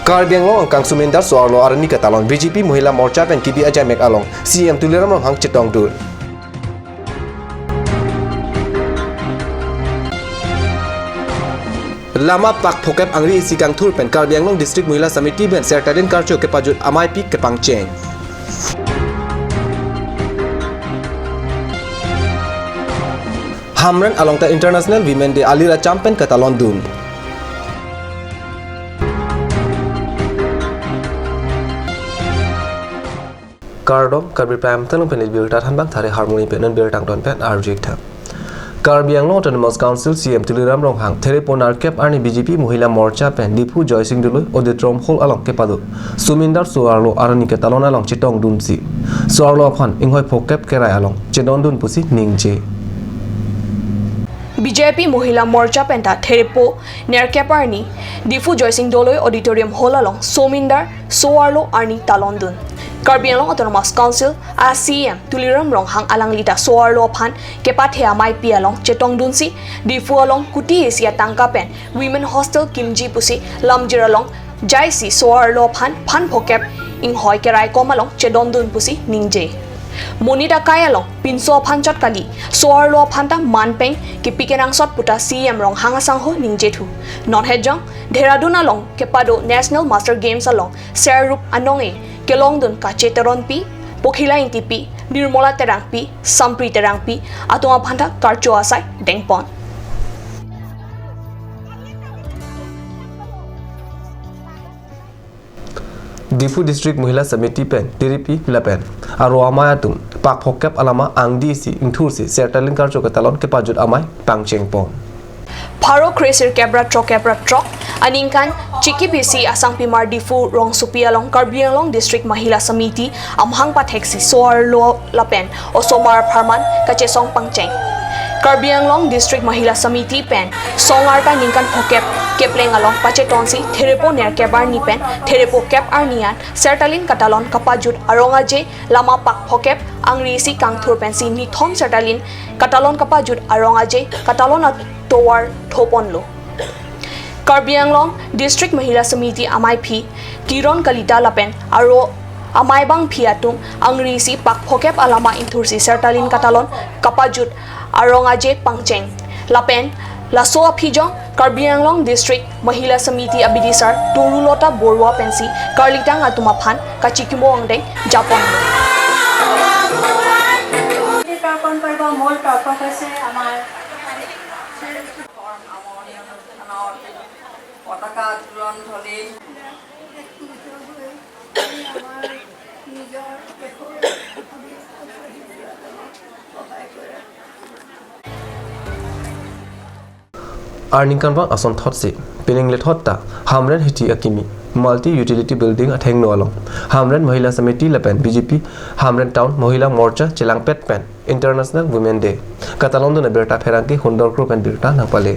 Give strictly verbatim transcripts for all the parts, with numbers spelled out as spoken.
Karbi Anglong angkang Sumindar so-arlo arni katalon B J P Mohila Morcha pen kebi ajaimek along C E M Tuliram Ronghang chetongdun. Lama pak phokep angri isi kangthur pen Karbi Anglong District Mohila Samiti pen sertalin karcho kepajut ameipi kepangcheng. Hamren along ta International Women Day alir acham pen katalondun. Kardom, Karbi Prime Time along pen birta thanbang thari Harmony pen non birta angton pen arju-ik tha. Karbi Anglong Autonomous Council C E M Tuliram Ronghang therepo nerkep arni B J P Mohila Morcha pen Diphu Joysing Doloi Auditorium Hall along kepado Sumindar so-arlo arni katalon along chetongdunsi so-arlo aphan inghoi phokep kerai along chetongdun pusi ningje. B J P Mohila Morcha pen ta therepo nerkep arni Diphu Joysing Doloi Auditorium Hall along Sumindar so-arlo arni talondun. Karbi Anglong Autonomous Council a C E M Tuliram Ronghang alangli ta so-arlo aphan kepathe ameipi along chetongdunsi Diphu along kuti isi atangka pen Women Hostel kimji pusi lamjir along jaisi so-arlo aphan phan phokep inghoi kerai kom along chetongdun pusi ningje. Monit akai along pinso aphan chot kali, so-arlo aphan ta manpeng kepi kenangsot puta C E M Ronghang asangho ningje thu. Non hejong Dehradun along kepado National Master Games along serrup anong-e kelongdun Kache Teronpi, Pokhila Ingtipi, Nirmola Terangpi, Sampri Terangpi atum aphan ta karcho asai dengpon. Diphu District Mohila Samiti pen, D D P lapen aro amei atum pak phokep alama angri isi ingthursi sertalin karcho katalon kepajut amei pangchengpon. Pharo kre sirkep ra throkep ra throk aningkan chikip isi Asangpimar Diphu rongsopi along Karbi Anglong District Mahila Samiti amahang patheksi so-arlo lapen osomar apharman kachesong pangcheng. Karbi Anglong District Mahila Samiti pen song arta ningkan phokep kepleng along pachetonsi therepo nerkep arni pen therepo kep arni an sertalin katalon kapajut arong aje lama pak phokep angri isi kangthur pensi nithom sertalin katalon kapajut arong aje katalon atovar thoponlo. Karbi Anglong District Mahila Samiti amaiphi Kiron Kalita lapen aro amei bangphi atum angri isi pak phokep alama ingthursi sertalin katalon kapajut arong aje pangcheng. Lapen laso aphi jong Karbi Anglong District Mahila Samiti abidisar Torulota Borua pensi karlitang atum aphan kachikimo angdeng japon. এই পাৰ্বণ পৰ্ব মূল তৰ্ক হৈছে আমাৰ পতাকা উত্তোলন হ'লেই Arni kanbang asonthotsi, pining lethot ta, Hamren hithi akimi, multi utility building athengno along, Hamren Mahila Samiti lapen B J P Hamren Town Mahila Morcha chelangpet pen International Women Day katalondun abirta pherangke Hundor Kro pen birta nangpale.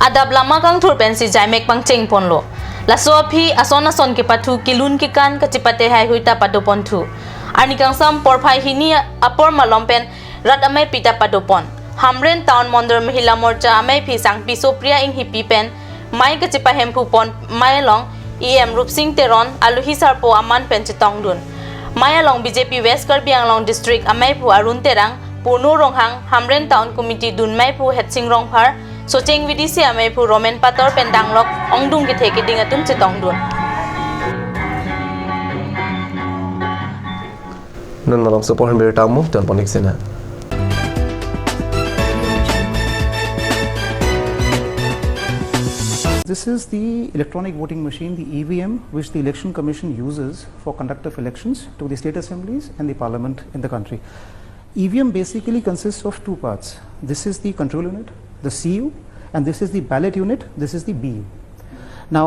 Adap lama kangthur pensi jaimek pangchengponlo. Laso aphi ason ason kepathu kelun kekan kachipate haihui ta padoponthu. Arni kangsam porphai hini apor malom pen rat ameipi ta padopon. Hamren Town Mondol Mahila Morcha ameiphi Sangpi Sopriya Inghipi pen mei kachipahemphupon mei along E M Rupsing Teron aluhi sarpo aman pen chetongdun. Mei along B J P West Karbi Anglong District ameiphu Arun Terang, Purno Ronghang, Hamren Town Committee dun meiphu Hetsing Rongphar, Socheng V D C ameiphu Romen Pator pen danglok ongdung kethe keding atum chetongdun. Non malomso apor birta mo tonpon-ik sena. This is the electronic voting machine, the E V M, which the Election Commission uses for conduct of elections to the state assemblies and the parliament in the country. E V M basically consists of two parts. This is the control unit, the C U, and this is the ballot unit, this is the B U. Now,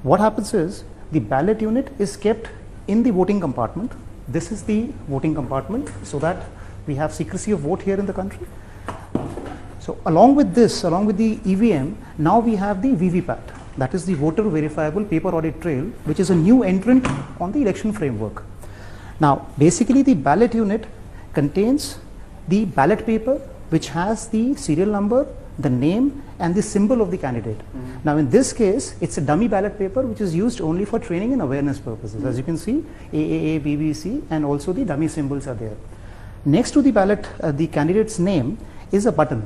what happens is the ballot unit is kept in the voting compartment. This is the voting compartment so that we have secrecy of vote here in the country. So along with this, along with the E V M, now we have the V V pat. That is the voter verifiable paper audit trail, which is a new entrant on the election framework. Now, basically the ballot unit contains the ballot paper, which has the serial number, the name, and the symbol of the candidate. Now, in this case, it's a dummy ballot paper which is used only for training and awareness purposes. As you can see, A A A, B B C, and also the dummy symbols are there. Next to the ballot, uh, the candidate's name is a button.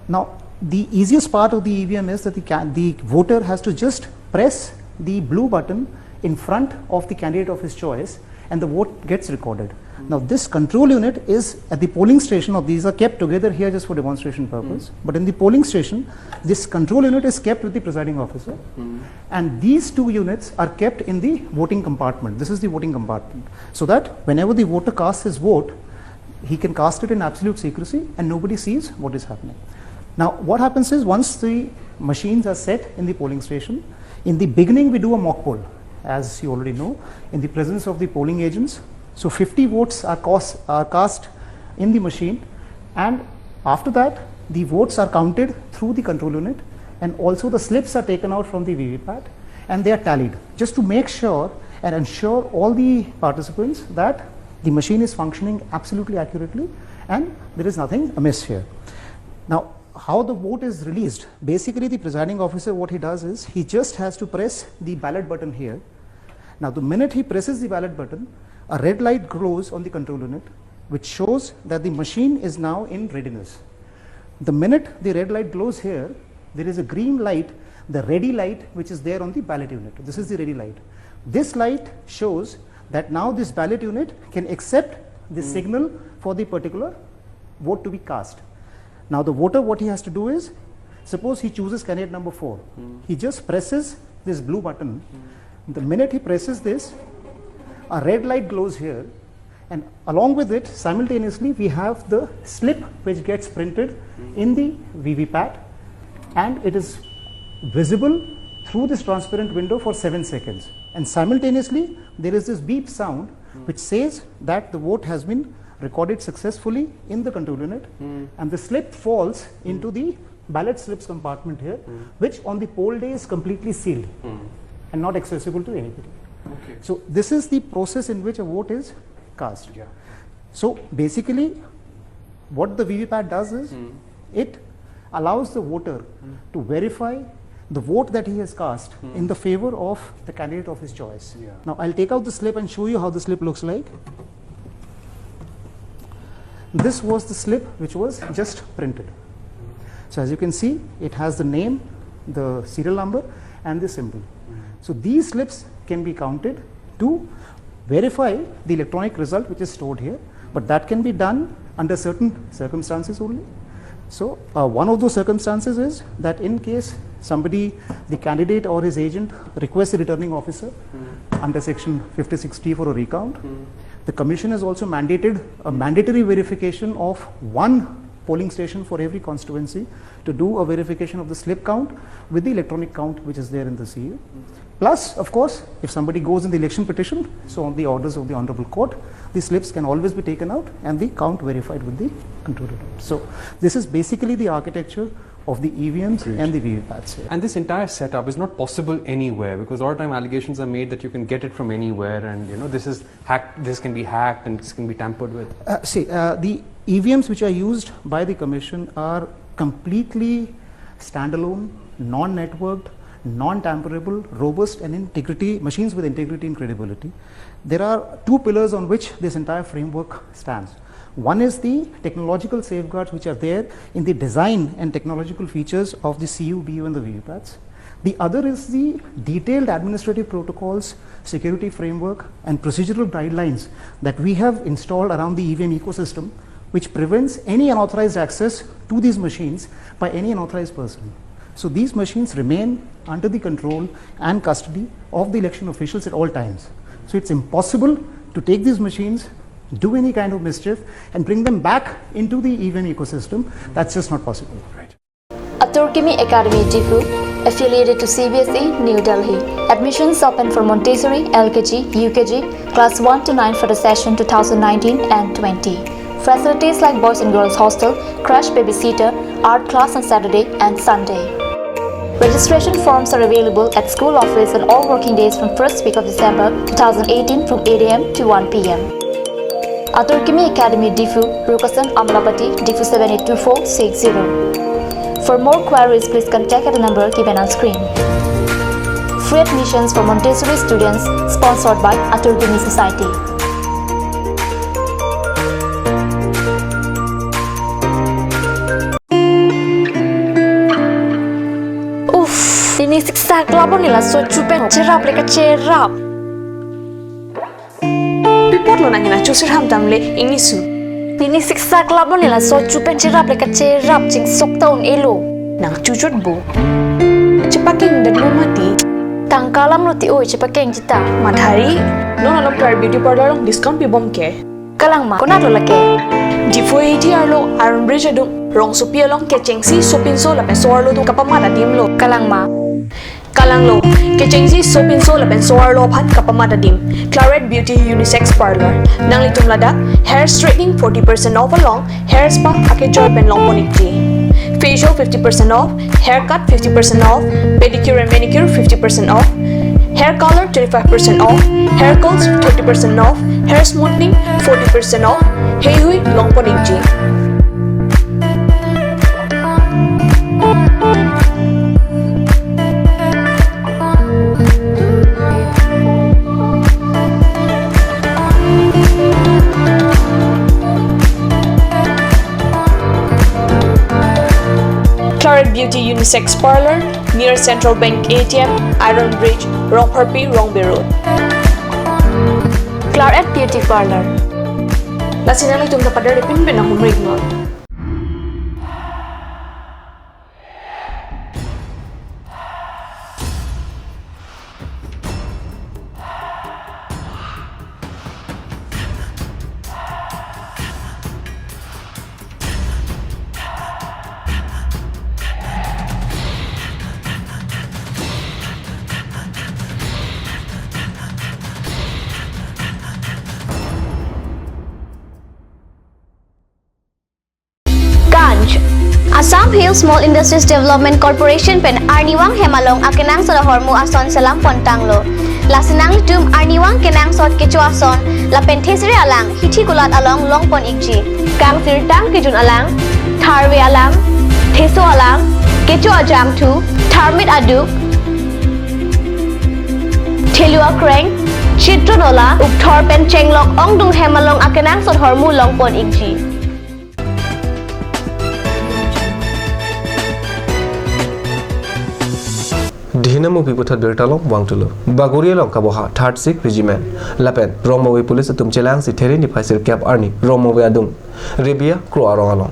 Now, the easiest part of the E V M is that the, ca- the voter has to just press the blue button in front of the candidate of his choice and the vote gets recorded. Now, this control unit is at the polling station, or these are kept together here just for demonstration purpose. But in the polling station, this control unit is kept with the presiding officer, and these two units are kept in the voting compartment. This is the voting compartment, so that whenever the voter casts his vote, he can cast it in absolute secrecy and nobody sees what is happening. Now, what happens is, once the machines are set in the polling station, in the beginning we do a mock poll, as you already know, in the presence of the polling agents. So fifty votes are, cast, are cast in the machine, and after that, the votes are counted through the control unit, and also the slips are taken out from the V V pat and they are tallied, just to make sure and ensure all the participants that the machine is functioning absolutely accurately and there is nothing amiss here. Now, how the vote is released? Basically, the presiding officer, what he does is he just has to press the ballot button here. Now, the minute he presses the ballot button, a red light glows on the control unit, which shows that the machine is now in readiness. The minute the red light glows here, there is a green light, the ready light, which is there on the ballot unit. This is the ready light. This light shows that now this ballot unit can accept the signal for the particular vote to be cast. Now, the voter, what he has to do is, suppose he chooses candidate number four. He just presses this blue button. The minute he presses this, a red light glows here, and along with it, simultaneously, we have the slip which gets printed in the V V pat, and it is visible through this transparent window for seven seconds. And simultaneously, there is this beep sound which says that the vote has been recorded successfully in the control unit, and the slip falls into the ballot slips compartment here, which on the poll day is completely sealed and not accessible to anybody. Okay. So this is the process in which a vote is cast. Yeah. So basically, what the V V pat does is it allows the voter to verify the vote that he has cast in the favor of the candidate of his choice. Yeah. Now, I'll take out the slip and show you how the slip looks like. This was the slip which was just printed. So, as you can see, it has the name, the serial number, and the symbol. So, these slips can be counted to verify the electronic result which is stored here, but that can be done under certain circumstances only. So, uh, one of those circumstances is that in case somebody, the candidate or his agent, requests the returning officer under section fifty-six T for a recount, the commission has also mandated a mandatory verification of one polling station for every constituency to do a verification of the slip count with the electronic count which is there in the C U. Plus, of course, if somebody goes in the election petition, so on the orders of the Honorable Court, the slips can always be taken out and the count verified with the control unit. So, this is basically the architecture of the E V Ms and the V V Pats here. And this entire setup is not possible anywhere, because a lot of time allegations are made that you can get it from anywhere, and you know this is hacked, this can be hacked, and this can be tampered with. Uh, see, uh, the E V Ms which are used by the commission are completely standalone, non-networked, non-tamperable, robust and integrity, machines with integrity and credibility. There are two pillars on which this entire framework stands. One is the technological safeguards which are there in the design and technological features of the C U, B U and the V V Pats. The other is the detailed administrative protocols, security framework and procedural guidelines that we have installed around the E V M ecosystem, which prevents any unauthorized access to these machines by any unauthorized person. So these machines remain under the control and custody of the election officials at all times. So it's impossible to take these machines, do any kind of mischief, and bring them back into the E V M ecosystem. That's just not possible. Atur Kimi Academy, Diphu, affiliated to C B S E, New Delhi. Admissions open for Montessori, L K G, U K G, class one to nine for the session two thousand nineteen and twenty. Facilities like boys and girls hostel, crash babysitter, art class on Saturday and Sunday. Registration forms are available at school office on all working days from first week of December two thousand eighteen from eight a m to one p m. Atur Kimi Academy Diphu, Rukasan Amlapati, Diphu seven eight two four six zero. For more queries, please contact at the number given on screen. Free admissions for Montessori students, sponsored by Atur Kimi Society. Uff, pini siksak labon nila so chupen cherap le kacherap. Pi apotlo nangji nangchusir ham damle ingnisu. Pini siksak labon nila so chupen cherap le kacherap chingsok ta un-elo. Nangchuchot bo. Chepakeng detlo mati. Tangka alam lo ti oi chepakeng jita. Madhari. Non along Claret Beauty Parlour along discount pibom ke. Kalang ma, konatlo lake? Diphu A T R lo Iron Bridge adung rongsopi along kechengsi sopinso lapen so-arlo atum kapamat adim lo. Kalang ma? Kalang lo, kechengsi sopinso lapen so-arlo aphan kapamat adim. Claret Beauty Unisex Parlour. Nanglitum ladak hair straightening forty percent off along hair spa akejoi pen longpon ikji. Facial fifty percent off, haircut fifty percent off, pedicure and manicure fifty percent off, hair color twenty-five percent off, hair curls thirty percent off, hair smoothing forty percent off, heihui longpon ikji. Claret Beauty Unisex Parlour, near Central Bank A T M, Iron Bridge, Rongpharpi, Rongbe Road. Claret Beauty Parlour. Lasi nanglitum ta pader pinpin nang humrik non. Ganj. Assam Hill Small Industries Development Corporation pen arnivang hem along akenangsot ahormu ason selam pontanglo. Lasi nanglitum arnivang kenangsot kecho ason lapen thesere alang hithi kulat along longpon ikji. Kangsirtang kejun alang, tharve alang, theso alang, kecho ajangthu, tharmit aduk, thelu akreng, chitron ola, ukthor pen chenglok ongdung hem along akenangsot ahormu longpon ikji. Dihina mupi puthot birta along vangthulo. Bagori along kaboha Third Sikh Regiment lapen Rongmongve Police atum chelangsi There niphai sirkep arni Rongmongve adung Ribia Kro arong along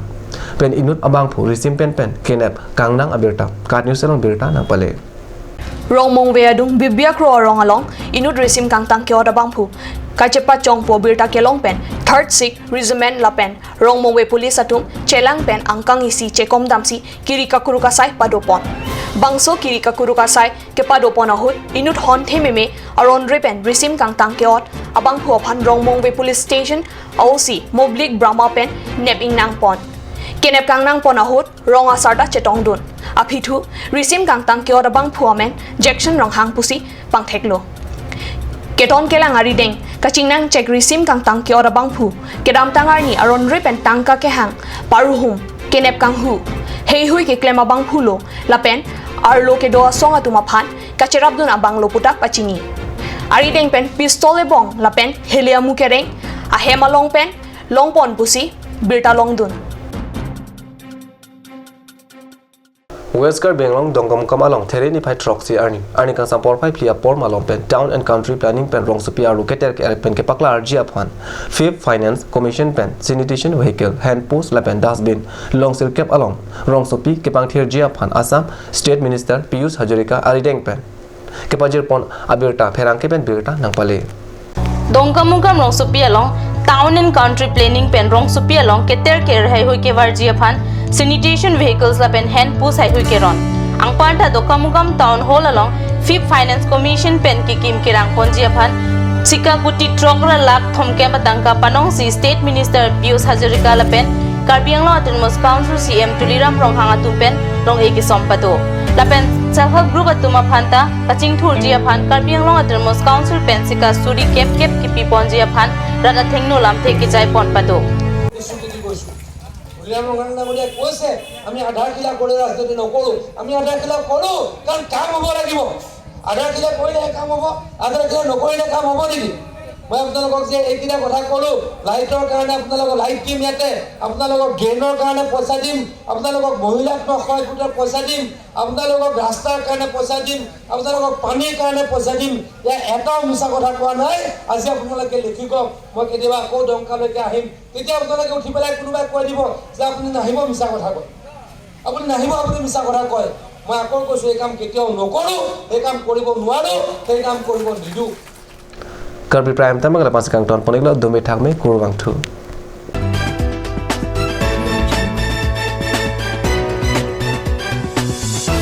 pen inut abangphu risim pen pen kenep kangnang abirta KAT News along birta nangpale. Rongmongve adung Ribia Kro arong along inut risim kangtang ke-ot abangphu kachepachongpo birta kelong pen Third Sikh Regiment lapen Rongmongve Police atum chelang pen angkang isi chekom damsi kiri kakuruk asai padopon. Bangso kiri kakuruk asai kepadopon ahut inut honthe meme aron re pen risim kangtang ke-ot abangphu aphan Rongmongve Police Station a-O C Moblik Brahma pen nep ingnangpon. Kenep kangnangpon ahut rong asar ta chetongdun. Aphi thu risim kangtang ke-ot abangphu amen Jackson Ronghang pusi pangtheklo. Keton kelang arideng kachingnang chek risim kangtang ke-ot abangphu kedamtang arni aron re pen tangka kehang, paruhum, kenep kanghu, heihui keklem abangphu lo lapen arlo kedo asong atum aphan kacherapdun abang lo puta pachini. Arideng pen pistol ebong lapen hele amu kereng ahem along pen longpon pusi birta longdun. West Karbi Anglong Dongkamukam along There niphai throksi arni, arni kangsam porphai phli apor malom pen Town and Country Planning pen rongsopi arlo keter ke-er pen kepaklarji aphan Fifth Finance Commission pen sanitation vehicle, hand post lapen dustbin long sirkep along rongsopi kepangthirji aphan Assam State Minister Pijush Hazarika arideng pen kepajirpon abirta pherangke pen birta nangpale. Dongkamukam rongsopi along Town and Country Planning pen rongsopi along keter ke-er heihui kevarji aphan sanitation vehicles lapen hand post heihui keron. Anparta Dongkamukam Town Hall along Fifth Finance Commission pen kekim kerangponji aphan sika kuti throk ra lakh thomkep atangka panongsi State Minister Pijush Hazarika lapen Karbi Anglong Autonomous Council C E M Tuliram Ronghang atum pen rong-e kesom pado. Lapen self help group atum aphan ta kachingthurji aphan Karbi Anglong Autonomous Council pen sika suri kep kep kepiponji aphan rat athengno lamthe kejai pon pado. প্ৰতিশ্ৰুতি দি গৈছো। তুলিৰাম ৰংহাং ডাঙৰীয়াই কৈছে, আমি আধাৰশিলা কৰি ৰাজনীতি নকৰো। আমি আধাৰশিলা কৰো, কাৰণ কাম হ'ব লাগিব। আধাৰশিলা কৰিলেহে কাম হ'ব, আধাৰশিলা নকৰিলে কাম হ'ব নেকি? মই আপোনালোকক যে এইকেইটা কথা কলো, লাইটৰ কাৰণে আপোনালোকক লাইট দিম, ইয়াতে আপোনালোকক ড্ৰেইনৰ কাৰণে পইচা দিম, আপোনালোকক মহিলা আত্মসহায়ক গোটৰ পইচা দিম, আপোনালোকক ৰাস্তাৰ কাৰণে পইচা দিম, আপোনালোকক পানীৰ কাৰণে পইচা দিম। ইয়াৰ এটাও মিছা কথা কোৱা নাই। আজি আপোনালোকে লিখি কওক, মই কেতিয়াবা আকৌ ডংকালৈকে আহিম, তেতিয়া আপোনালোকে উঠি পেলাই কোনোবাই কৈ দিব যে আপুনি নাহিব, মিছা কথা কয়, আপুনি নাহিব, আপুনি মিছা কথা কয়। মই আকৌ কৈছো, এই কাম কেতিয়াও নকৰো, এই কাম কৰিব নোৱাৰো, সেই কাম কৰিব নিদিওঁ। Karbi Prime Time agala pasi kangton pon iklo, dome thakme, kurvangthu.